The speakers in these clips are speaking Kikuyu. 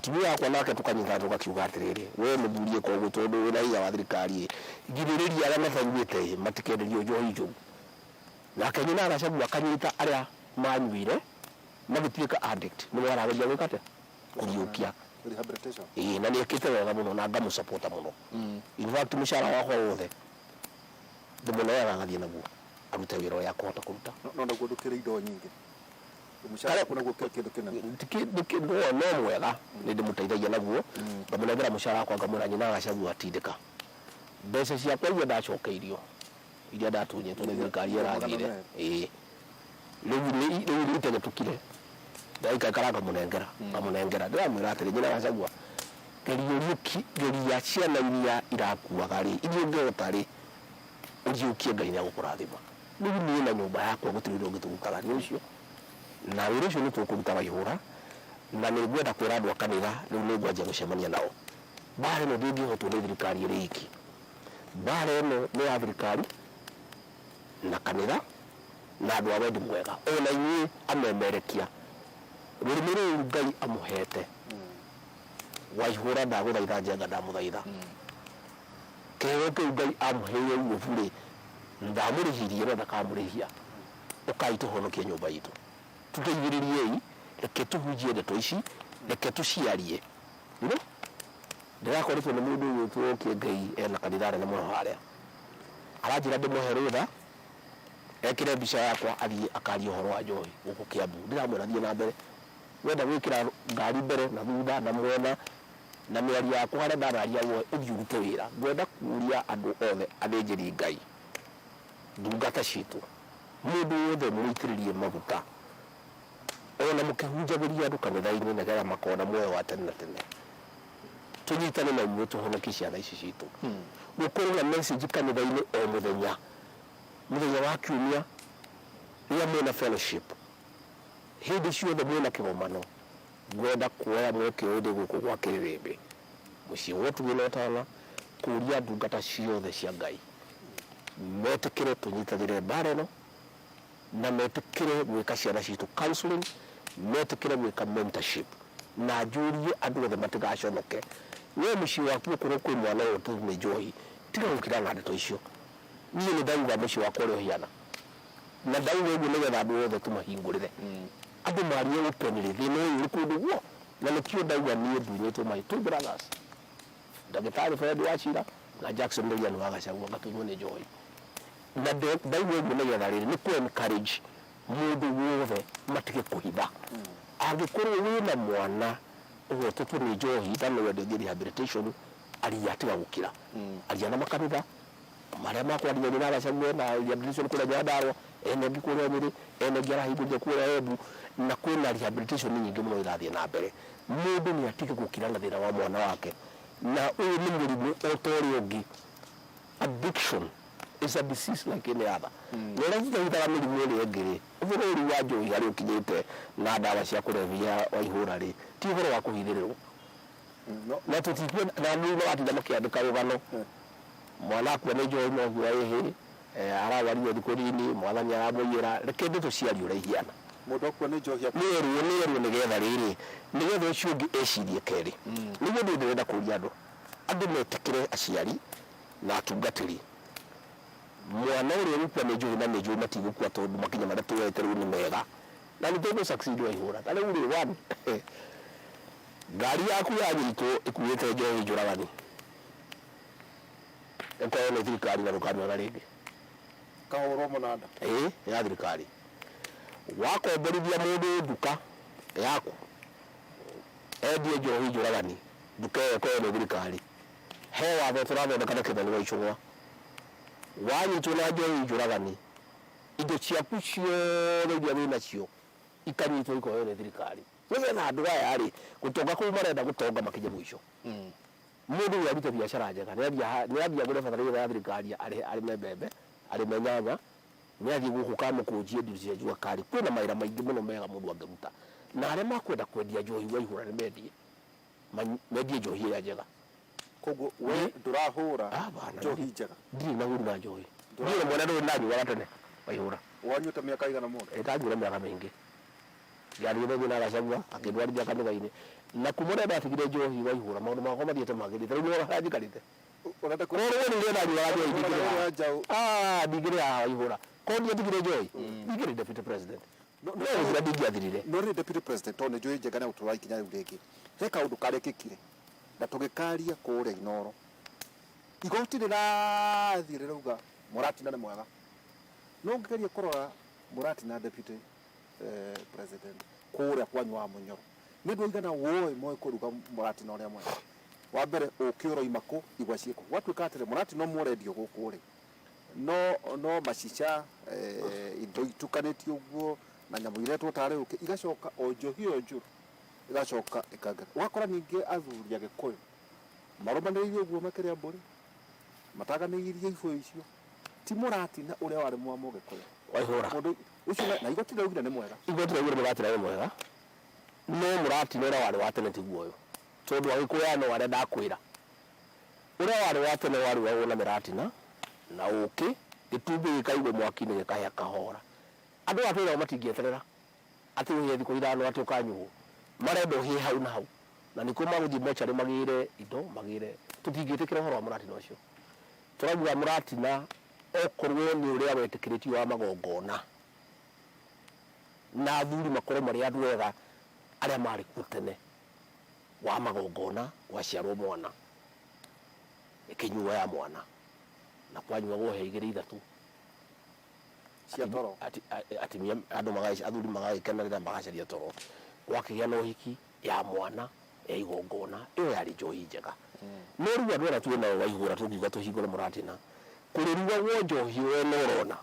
Mũtumia wakwa nake tũkanyitana tũgakiuga atĩrĩrĩ, we mũthuri ĩka ũguo tondũ wĩna hinya wa thirikari ĩ, girĩrĩria arĩa matanyuĩte ĩ, matikenderio njohi njũru. Nake nyina Gachagua akanyita arĩa manyuire magĩtuĩka addict, nĩwe arageria gwĩka atĩa? Kũriũkia. Rehabilitation. Ĩĩ, na nĩ ekĩte wega mũno na ngamũsapota mũno. In fact mũcara wakwa wothe ndĩmũneaga agathiĩ naguo arute wĩra ũrĩa akũhota kũruta. No naguo ndũkĩrĩ indo nyingĩ. Mũcara waku naguo ũkĩrĩ kĩndũ kĩnene. Ti kĩ, no mwega, nĩ ndĩmũteithagia naguo, ngamũnengera mũcara wakwa ngamwĩra nyina Gachagua tindĩka. Mbeca ciakwa iria ndacokeirio, iria ndatunyĩtwo nĩ thirikari ĩyo ĩrathire, ĩĩ, rĩu nĩ rĩu nĩ itegetũkire, ndĩraikaikara ngamũnengera, ngamũnengera. Ndĩramwĩra atĩrĩ, nyina Gachagua, geria ũriũki, geria ciana iria irakuaga rĩ, iria ũngĩhota rĩ, ũriũkie Ngai nĩ egũkũrathima. Rĩu niĩ na nyũmba yakwa gũtirĩ ũndũ ũngĩ tũrutaga nĩ ũcio, na wĩra ũcio nĩ tũkũruta Waihũra, na nĩ ngwenda kwĩra andũ a kanitha rĩu nĩ ngwanjia gũcemania nao. Mbara ĩno ndĩngĩhotwo nĩ thirikari ĩrĩ iki. Mbara ĩno nĩ ya thirikari na kanitha na andũ a wendi mwega, ona inyuĩ amemerekia. Rũrĩmĩ rũu Ngai amũhete, Waihũra ndagũthaitha Njenga ndamũthaitha. Kĩheo kĩu Ngai amũheire urobu-rĩ, ndamũrĩhirie na ndakamũrĩhia. Ũkai tũhonokie nyũmba itũ. Tũteithĩrĩriei, reke tũhunjie ndeto ici, reke tũciarie. You know? Ndĩrakoretwo nĩ mũndũ ũgwĩtwo Kĩengei ena kanitha nene mũno harĩa. Aranjĩra ndĩmũhe rũtha, ekĩre mbica yakwa athiĩ akarie ũhoro wa njohi gũkũ Kĩambu. Ndĩramwĩra thiĩ na mbere. Wenda gwĩkĩra ngari mbere na thutha na mwena na mĩario yakwa harĩa ndanaria woe ũthiĩ ũrute wĩra. Ngwenda kũria andũ othe athĩnjĩri Ngai, ndungata citũ, mũndũ wothe mũitĩrĩrie maguta, ona mũkĩhunjagĩria andũ kanitha-inĩ nĩgetha makona muoyo wa tene na tene, tũnyitane na inyuĩ tũhonokie ciana ici citũ. Gũkorwo na message kanitha-inĩ o mũthenya, mũthenya wa kiumia rĩrĩa mwĩna fellowship, hĩndĩ ciothe mwĩna kĩgomano, Ngwenda kuoya mweke ũyũ ndĩ gũkũ gwa Kĩrĩrĩmbĩ, mũciĩ wa ũtugi na ũtana, kũũria ndungata ciothe cia Ngai metĩkĩre tũnyitanĩre mbara ĩno, na metĩkĩre gwĩka ciana citũ counseling, metĩkĩre gwĩka mentorship, na njũrie andũ othe matigaconoke. We mũciĩ waku okorwo kwĩ mwana ũhotete nĩ njohi, tiga gũkira na ndeto icio. Niĩ nĩ ndauga mũciĩ wakwa ũrĩa ũhiana. Na ndauga ũguo nĩgetha andũ othe tũmahingũrĩre. Andũ marie openly, thĩna ũyũ ũrĩ kũndũ guo. Na nĩkĩo ndauga niĩ ndunyĩtwo my two brothers, Ndagĩtarĩ Fred Wachira na Jackson Nderian wa Gachagua ngatunywo nĩ njohi. Na ndauga ũguo nĩgetha rĩrĩ, nĩ kũ encourage mũndũ wothe matige kũhitha. Angĩkorwo wĩna mwana ũhotetwo nĩ njohi na no wende ũthiĩ rehabilitation, aria tiga gũkira. Aria na makanitha, Marĩa makwaria nyina Gachagua ena rehabilitation kũrĩa Nyandarua, ena ĩngĩ kũrĩa Nyĩrĩ, ena ĩngĩ arahingũrire kũrĩa Embu, na kwĩna rehabilitation nyingĩ mũno irathiĩ na mbere. Mũndũ nĩ atige gũkira na thĩna wa mwana wake, na ũyũ nĩ mũrimũ o ta ũrĩa ũngĩ. Addiction is a disease like any other. Na ũrĩa tũtahithaga mĩrimũ ĩrĩa ĩngĩ rĩ, ũhoro ũyũ rĩu wa njohi harĩa ũkinyĩte na ndawa cia kũrebia wa ihũra rĩ, ti ũhoro wa kũhithĩrĩrwo. Na tũtikuona, na rĩu maratinda makĩandĩka rũgano. Mwana akua nĩ njohi no akua ĩhĩ, ararwarire thikũ nini, mwathani aramũiyĩra, reke ndeto ciario ũrĩa ihiana. Mũndũ akua nĩ njohi akua. Nĩerwo nĩerwo nĩgetha rĩrĩ, nĩgetha ũcio ũngĩ ecirie kerĩ. Nĩguo niĩ ndĩrenda kũria andũ, andũ metĩkĩre aciari na atungatĩri, mwana ũrĩa ũgũkua nĩ njohi na nĩ njũĩ matigũkua tondũ makinya marĩa tuoete rĩu nĩ mega, na nĩ tũgũ succeed Waihũra. Ta rĩu rĩ, one, ngari yaku yanyitwo ĩkuĩte njohi njũragani. Ĩkoywo nĩ thirikari na ndũkamĩona rĩngĩ. Kahũrwo mũnanda. Ĩĩ ya thirikari. Wakomborithia mũndũ nduka yaku endie njohi njũragani, nduka ĩyo ĩkoywo nĩ thirikari. He watho tũrathondeka na Kĩmani wa Icũng'wa. Wanyitwo na njohi njũragani, indo ciaku ciothe iria wĩnacio ikanyitwo ikoywo nĩ thirikari. Nĩgetha andũ aya rĩ, gũtonga kũu marenda gũtonga makinye mũico. Mũndũ ũyũ arute biacara njega, nĩ athiĩ nĩ athiĩ agũre bataraitha ya thirikari arĩhe arĩme mbembe, arĩme nyanya, nĩ athiĩ gũkũ Kamũkũnji endie cia jua kali. Kwĩna mawĩra maingĩ mũno mega mũndũ angĩruta. Na arĩa makwenda kwendia njohi wa ihũra nĩ mendie, mendie njohi ĩrĩa njega. Koguo we ndũrahũra njohi njega? Ndirĩ na ũru na njohi. Niĩ we mwene ndũĩ ndanyuaga tene wa ihũra. Wanyuĩte mĩaka ĩigana mũno? Ndanyuire mĩaka mĩingĩ. Ngĩandigithia nyina Gachagua akĩndwarithia kanitha-inĩ na kuma ũrĩa ndatigire njohi Waihũra maũndũ makwa mathiĩte magĩrĩte. Rĩu nĩwona harĩa njikarĩte. Ũrenda Korwo nĩ ũrĩa ndanyuaga njohi ndingĩrĩ haha. Njaũ. Ah, ndingĩrĩ haha Waihũra. Korwo ndiatigire njohi ndingĩrĩ deputy president. No gũthira ndingĩathirire. No rĩrĩ deputy president, tondũ nĩ njũĩ Njenga nĩ egũtwara ikinya rĩu rĩngĩ, he kaũndũ karekĩkire na tũgĩkaria kũrĩa Inooro. Igoti rĩrathiĩ rĩrauga Mũratina nĩ mwega. No ũngĩgeria kũrora Mũratina deputy president kũrĩa kwanyu wa Munyoro, nĩ andũ aigana woĩ moĩ kũruga Mũratina ũrĩa mwega? Wa mbere ũkĩ ũroima kũ, igwa ciĩ kũ? Gwatuĩka atĩrĩ, Mũratina ũmwe ũrendio gũkũ rĩ, no macica, indo itukanĩtio ũguo na nyamũ iretwo tarĩ ũkĩ, igacoka o njohi ĩyo njũru ĩgacoka ĩkangĩra. Ũgakora ningĩ athuri a Gĩkũyũ marũmanĩrĩire ũguo makĩrĩa mbũri, mataganĩirie ibũyũ icio, ti Mũratina ũrĩa warĩ mwa Mũgĩkũyũ. Waihũra. Mũndũ ũcio na igoti rĩraugire nĩ mwega. Igoti rĩraugire Mũratina nĩ mwega, no Mũratina ũrĩa warĩ wa tene tiguo ũyũ. Tondũ Agĩkũyũ aya no arĩa ndakwĩra. Ũrĩa warĩ wa tene warugagwo na mĩratina na ũkĩ, gĩtumbĩ gĩkaigwo mwaki-inĩ gĩkahĩa kahora. Andũ aya twĩnao matingĩeterera atĩ ũhĩe thikũ ithano atĩ ũkanyuo. Marenda ũhĩe hau na hau. Na nĩkuo magũthiĩ mocarĩ magĩre indo, magĩre. Tũtingĩtĩkĩra ũhoro wa mũratina ũcio. Tũrauga mũratina okorwo nĩ ũrĩa wetĩkĩrĩtio wa magongona na athuri makorwo marĩ andũ ega arĩa marĩ kuo tene wa magongona gwaciarwo mwana ĩkĩnyuo ya mwana na kwanyuagwo he igĩrĩ ithatũ Cia toro. Atimia andũ athuri magagĩkenerera magacaria toro gwakĩgĩa na ũhiki ya mwana ya igongona ĩyo yarĩ njohi njega. No rĩu andũ arĩa twĩ nao Waihũra tũngiuga tũhingũre mũratina kũrĩrugagwo njohi wene ũrona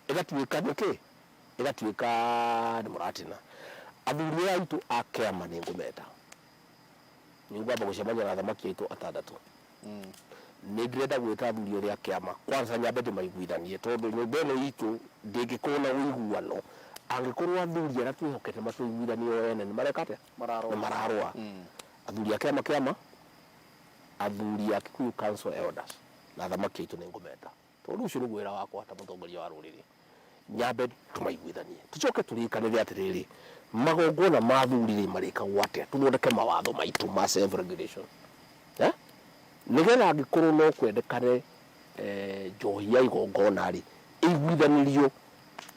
ĩgatuĩka nĩkĩ ĩgatuĩka nĩ mũratina. Athuri aya aitũ a kĩama nĩ ngũmeta, nĩ ngwamba gũcemania na athamaki aitũ atandatũ. Nĩ ndĩrenda gwĩta athuri othe a kĩama kwanza nyambe ndĩmaiguithanie tondũ nyũmba ĩno itũ ndĩngĩkorwo na ũiguano angĩkorwo athuri arĩa twĩhokete matũiguithanie o ene nĩ mareka atĩa? Mararũa. Nĩ mararũa. Athuri a kĩama kĩama, athuri a Kikuyu Council Elders na athamaki aitũ nĩ ngũmeta. Tondũ ũcio nĩguo wĩra wakwa ta mũtongoria wa rũrĩrĩ, nyambe tũmaiguithanie, tũcoke tũrĩkanĩre atĩrĩrĩ, magongona ma athuri rĩ marĩkagwo atĩa, tũthondeke mawatho maitũ ma self regulation, nĩgetha angĩkorwo no kwendekane njohi ya igongona rĩ, ĩiguithanĩrio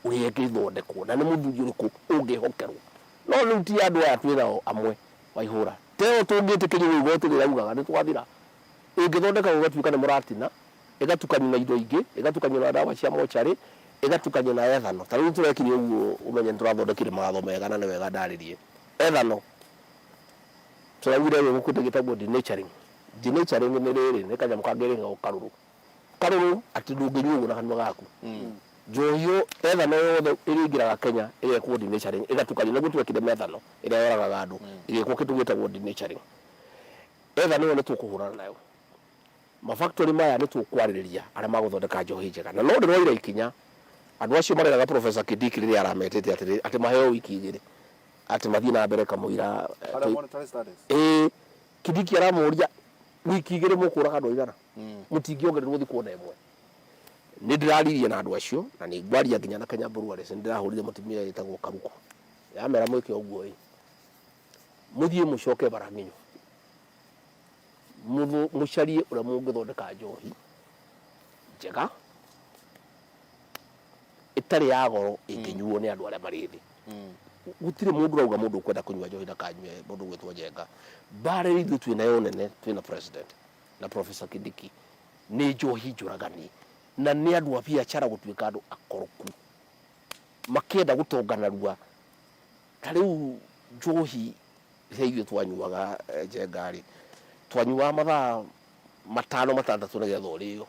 ũrĩa ĩngĩthondekwo na nĩ mũthuri ũrĩkũ ũngĩhokerwo. No rĩu ti andũ aya twĩ nao amwe Waihũra, teo tũngĩtĩkĩrio igoti rĩraugaga nĩ twathira, ĩngĩthondekagwo ĩgatuĩka nĩ mũratina, ĩgatukanio na indo ingĩ, ĩgatukanio na ndawa cia mocarĩ, ĩgatukanio na ethanol. Ta rĩu tũrekire ũguo ũmenye nĩ tũrathondekire mawatho mega na nĩ wega ndarĩrie. Ethanol, tũraugire gũkũ kĩndũ gĩtagwo denaturing. Denaturing nĩ rĩrĩ, nĩ kanyamũ kangĩ karũrũ. Karũrũ atĩ ndũngĩnyua ũguo na kanua gaku. Njohi ĩyo, ethanol yothe ĩrĩa ĩingĩraga Kenya ĩgekwo denaturing, ĩgatukanio, nĩguo twekire methanol ĩrĩa yoragaga andũ, ĩgekwo kĩndũ gĩtagwo denaturing. Ethanol ĩyo nĩ tũkũhũrana nayo. Mafactory maya nĩ tũkwarĩrĩria arĩa magũthondeka njohi njega. Na no ndĩroire ikinya, andũ acio mareraga Professor Kindiki rĩrĩa arametĩte atĩrĩ, atĩ maheo wiki igĩrĩ, atĩ mathiĩ na mbere kamũira. Arĩa monetary studies. Ĩĩ, Kindiki aramũria wiki igĩrĩ mũkũraga andũ aigana? Mũtingĩongererwo thikũ ona ĩmwe. Nĩ ndĩraririe na andũ acio na nĩ ngwaria nginya na Kenya Breweries, nĩ ndĩrahũrire mũtumia wĩtagwo Karuko. Ndĩramera mwĩke ũguo ĩ, mũthiĩ mũcoke Baranginyo. Mũcarie ũrĩa mũngĩthondeka njohi njega ĩtarĩ ya goro ĩngĩnyuo nĩ andũ arĩa marĩ thĩ. Gũtirĩ mũndũ ũrauga mũndũ ũkwenda kũnyua njohi ndakanyue mũndũ ũgwĩtwo Njenga. Mbara ĩrĩa ithuĩ twĩ nayo nene twĩ na president na Professor Kindiki nĩ njohi njũragani na nĩ andũ a biacara gũtuĩka andũ akoroku makĩenda gũtonga narua. Ta rĩu njohi rĩrĩa ithuĩ twanyuaga Njenga rĩ, twanyuaga mathaa matano matandatũ nĩgetha ũrĩo,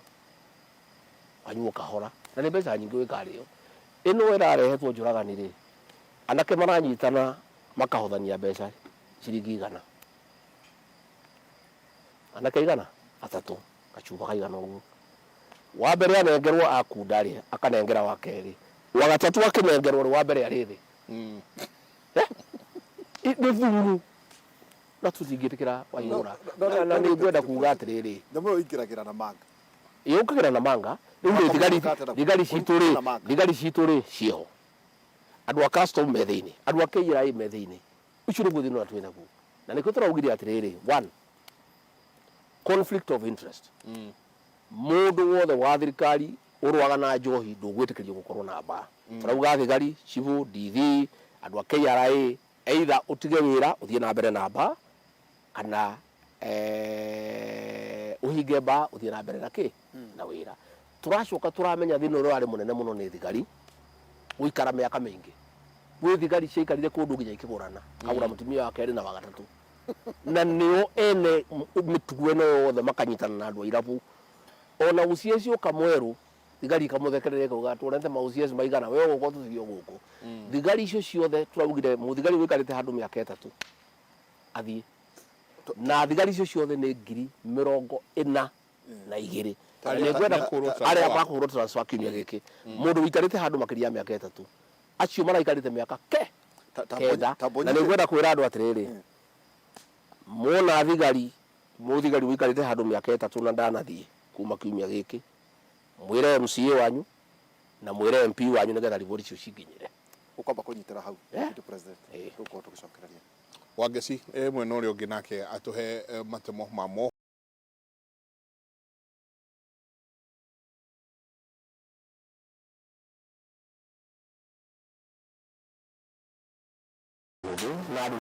ũkanyua kahora na nĩ mbeca nyingĩ ũgĩkarĩo. Ĩno ĩrarehetwo njũragani rĩ, anake maranyitana makahothania mbeca ciringi igana, anake aigana? Atatũ, gacuba kaigana ũguo. Wa mbere anengerwo akunda rĩ, akanengera wa kerĩ, wa gatatũ akĩnengerwo rĩ, wa mbere arĩ thĩ. Nĩ thumu na tũtingĩtĩkĩra Waihũra. Na nĩ ngwenda kuga atĩrĩrĩ, Nyamũ ĩyo ĩingĩragĩra na manga. Yũkagĩra na manga. Rĩu rĩ, thigari, thigari citũ rĩ, thigari citũ rĩ, ciĩho. Andũ a custom me thĩinĩ, andũ a KRA me thĩinĩ. Ũcio nĩguo thĩna ũrĩa twĩ naguo, na nĩkĩo tũraugire atĩrĩrĩ, one, conflict of interest. Mũndũ wothe wa thirikari ũrũaga na njohi ndũgwĩtĩkĩrio gũkorwo na mbaa. Tũrauga thigari, civil, DV, andũ a KRA, either ũtige wĩra ũthiĩ na mbere na mbaa, kana ũhinge mbaa ũthiĩ na mbere na kĩ na wĩra. Tũracoka tũramenya thĩna ũrĩa ũrarĩ mũnene mũno nĩ thigari gũikara mĩaka mĩingĩ. Gwĩ thigari ciaikarire kũndũ nginya ikĩgũrana, akagũra mũtumia wa kerĩ na wa gatatũ, na nĩo ene mĩtugo ĩno yothe, makanyitana na andũ a irabu. Ona OCS ũka mwerũ, thigari ikamũthekerera ikauga tuonete ma OCS maigana, we ũgũka ũtũtige o gũkũ. Thigari icio ciothe tũraugire mũthigari ũikarĩte handũ mĩaka 3 athiĩ, na thigari icio ciothe nĩ 42,000. Na Arĩa nĩngwenda makũhũrwo arĩa transfer. makũhũrwo transfer kiumia gĩkĩ, mũndũ ũikarĩte handũ makĩria ya mĩaka 3, acio maraikarĩte mĩaka ke 9. Na nĩngwenda kwĩra andũ atĩrĩrĩ, mwona thigari, mũthigari ũikarĩte handũ mĩaka 3 na ndanathiĩ kuma kiumia gĩkĩ, mwĩre MCA wanyu na mwĩre MP wanyu nĩgetha riboti icio cinginyĩre. Ũkwamba kũnyitĩra hau, Deputy President, tũgũkorwo tũgĩcokereria. Wangeci mwena ũrĩa ũngĩ nake atũhe matemo ma mohoro. Na andũ